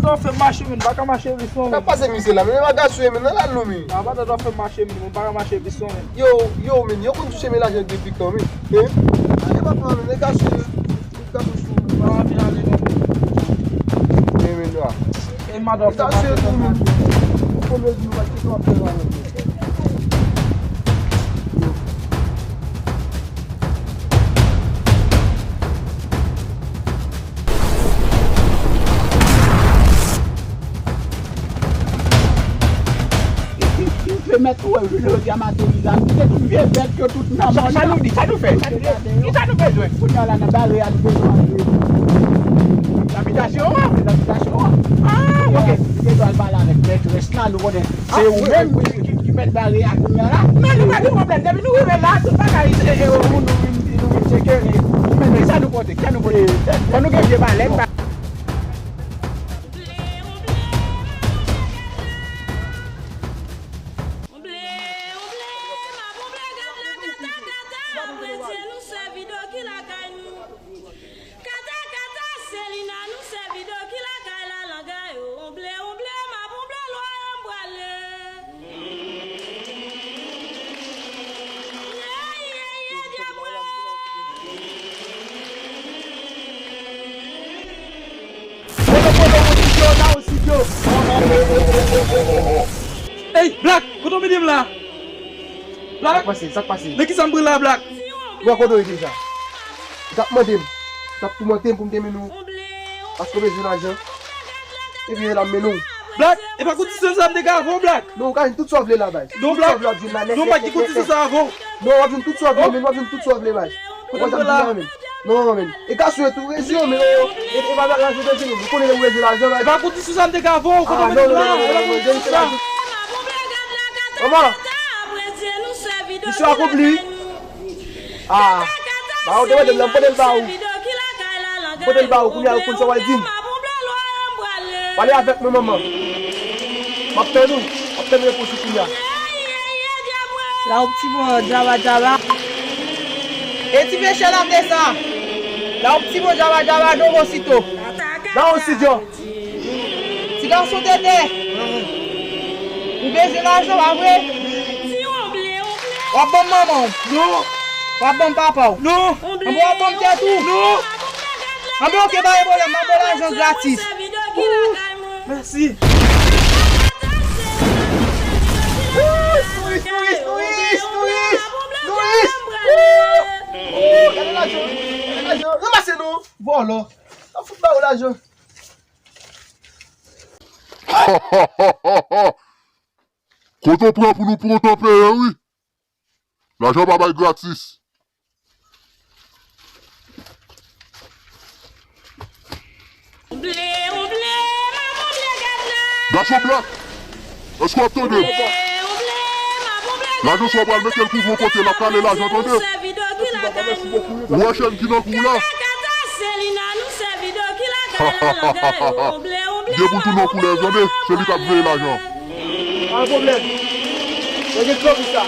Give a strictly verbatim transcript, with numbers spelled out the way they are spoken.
Sa w fè m mache, men, m pa ka mache plis non, men. Sa pase misye la, men, men pa gaspiye, men, nan lal nou, men. A pa ta w fè m mache, men, m pa ka mache plis non, men. Yo, yo, men, yo konn touche men lajan depi kan, men. Hein? Aye, papa, men, men gaspiye. Tout gato sou. Pa anvi ale, non. Men, men, la. E madan fè gaspiye tou, men. Ou konn yo di nou pa kite w ap fè la, men. Mèt ou wè, jodi a maten, Iza kite tout vye bèt yo tout nan mòn nan. Sa nou di, sa nou fè? Sa nou fè? Kisa nou bezwen? Kounye a la, nan bare a, nou bezwen antre. Nan abitasyon an? Nan abitasyon an. Ah, ok. Nou bezwen al pale avèk mètrès la, nou konnen se ou menm ki, ki, ki mèt bare a kounye a la. Men nou pa gen pwoblèm, depi nou rive la, tout bagay, e, e, nou, nou vin, nou vin tcheke, e, men kisa nou pote? Kisa nou pote? Fò nou gen vye balèt, ba- Ouble, ouble, m ap ouble, gad la, kata, kata, apre Dye nou sèvi do ki lakay nou. Kata, kata, Selina, nou sèvi do ki lakay la, langa yo. Ouble, ouble, m ap ouble, lwa yo m prale. Ye, ye, ye, djab mwen. Polo, polo, moun yo, la osi yo. Ey, Black, kote w mete m la? Black? Sa k pase? Sa k pase? Nan kisa m pran la, Black? Ou wè kote w ye deja? Ou t ap mande m. Ou t ap toumante m pou m te mennen w. Paske w bezwen lajan. Epi la m mennen w. Black, e pa kondisyon sa m te ka avè w, Black. Non, ou ka jwenn tout sa w vle la, baz. Non, Black. Non, Black, ki kondisyon sa avè w? Non, w ap jwenn tout sa w vle, men w ap jwenn tout sa w vle, baz. Kote m pran la? Non, men. E ka sou tou, rezi yo, men yo, e, e pa bagay la, se te fini. Ou konnen lè ou rezi lajan, la. E pa kondisyon sa m te ka avè w, kote w mete m la, e pa kondisyon sa. Manman, misyon akonpli. Ah, ba, ou te mande m la, m pote l ba ou. M pote l ba ou, kounye a, ou konn sa w al di m. Pale avèk mwen, manman. M ap tann ou. M ap tann repons ou kounye a. La ou pti bon djaba djaba. E ti vye chèl ap de sa. La ou pti bon djaba djaba don bosito. La ou si djò. Ti gason tètè. Ou bezwen lajan, pa vre? W ap ban m manman w. Non. W ap ban m papa w. Non. Anben w ap ban m tèt ou. Non. Anben oke, pa gen pwoblèm, m ap ba w lajan gratis. Mèsi. Wouy, touris, touris, touris, touris, touris. Wouy. Wouy, gade lajan, gade lajan. Ranmase non, vòlò. Sa fout ba ou lajan. Kote w pran pou nou pran w tanpè, wi. Lajan pa bay gratis. Gason Black, èske w ap tande m? Lajan sa w pral mete l kouvri yon kote, l ap kale lajan, tande? Ou wè chèn ki nan kou w la? Gen pou l tounen yon koulèv, tande? Se li k ap veye lajan. Pa gen pwoblèm. Mwen gen kòb sa.